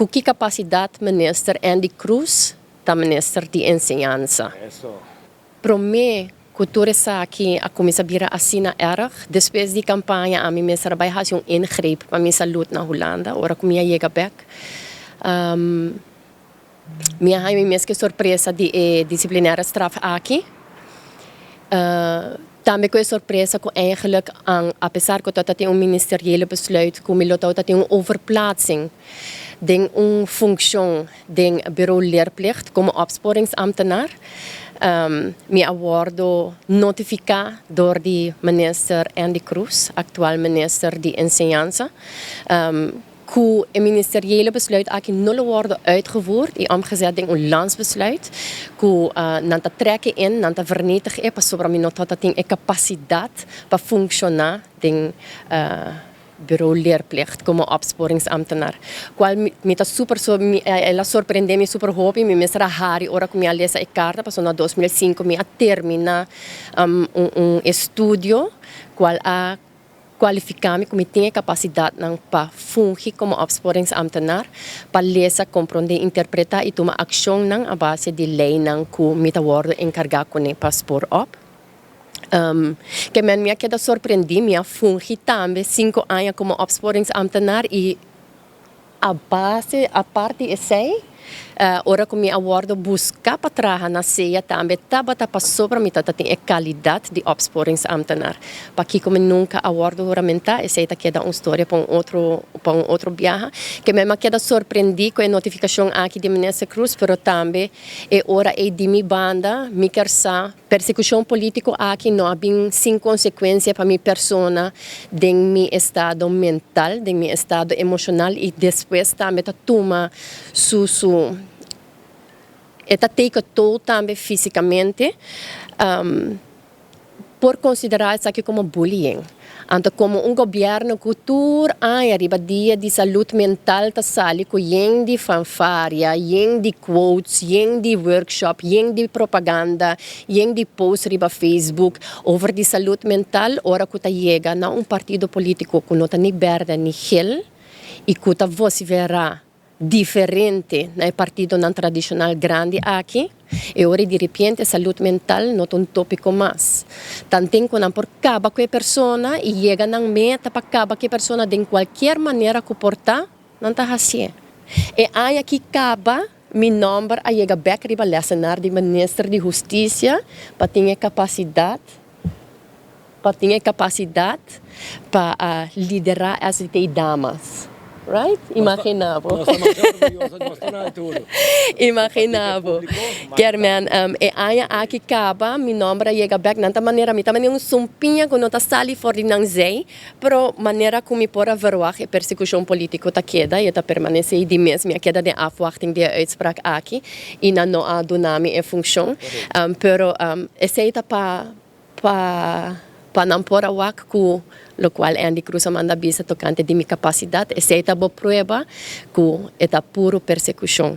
Ku ki kapasidat Minister Endy Croes ta Minister di Enseñansa? Promé ku tur esaki a kuminsá bira asina erg, despues di kampaña ami mester a bai hasi un ingreep pa mi salud na Hulanda. Ora ku mi a yega bèk, mi a haña mi mes ku e sorpresa di e disciplinaire straf aki. Tambe ku e sorpresa ku eigenlijk apesar ku tabata tin un ministeriële besluit ku mi lo tabata tin un overplaatsing den un funccion den Bureau Leerplicht como opsporingsambtenaar, mi a wordo notifica door di Minister Endy Croes, actual Minister di Enseñansa, ku e ministeriële besluit aki no lo wordo uitgevoerd y omgezet den un landsbesluit, ku nan ta trek in, nan ta vernietig e pasobra mi no tabata tin e capacidad pa funciona den Bureau Leerplicht como opsporingsambtenaar. Cual mi ta super, el a sorprende mi super hopi, mi mester a hari ora ku mi a lesa e carta, pasobra na 2005 mi a termina un estudio cual a kualifiká mi ku mi tin e kapasidatnan pa fungi komo opsporingsambtenaar, pa lesa, komprondé, interpretá i tuma akshonnan a base di leinan ku mi ta wòrdu enkargá kuné pa spoor op. Ke men mi a keda sorprendí, mi a fungi tambe 5 aña komo opsporingsambtenaar i a base, aparte di esei, ora ku mi a wòrdu buská pa traha na SEA tambe tabata pasobra mi tabatin e kalidat di opsporingsambtenaar. Pakiko mi nunka a wòrdu huramentá, esei ta keda un storia pa un otro biaha. Ke men a keda sorprendí ku e notifikashon aki di Minister Croes, pero tambe e ora ei di mi banda, mi ke sa persekushon polítiko aki no a bin sin konsekuensia pa mi persona den mi estado mental, den mi estado emoshonal i despues tambe ta tuma su e ta take a toll tambe físikamente. Por konsiderá esaki komo bullying. Anto komo un gobièrnu ku tur aña riba Dia di Salú Mental ta sali ku yen di fanfaria, yen di quotes, yen di workshop, yen di propaganda, yen di post riba Facebook over di salú mental, ora ku ta yega na un partido polítiko ku no ta ni bèrdè ni gel i ku ta vosiferá diferente na e partidonan tradishonal grandi aki, e ora di repente salú mental no ta un tópiko mas. Tanten ku nan por kaba ku e persona i yega nan meta pa kaba ku e persona di kualke manera ku por ta, nan ta hasié. E aña aki kaba, mi nòmber a yega bèk riba lessenaar di Minister di Hustisia pa tin e kapasidat pa liderá SVP Damas. Right? Imaginá bo. Nos ta masha orguyoso, nos ta na altura. Imaginá bo. Ke men, e aña aki kaba, mi nòmber a yega bèk, nan ta manera, mi ta manera un sumpiña ku no ta sali for di nan zij, pero manera ku mi por a verwacht e persekushon polítiko ta keda, i ta permanesé di mes, mi a keda den afwachting di e uitspraak aki, i nan no a duna mi e funshon. Pero esei ta pa nan por a wak ku lokual Endy Croes a manda bisa tokante di mi kapasidat, esei ta bo prueba ku e ta puro persekushon.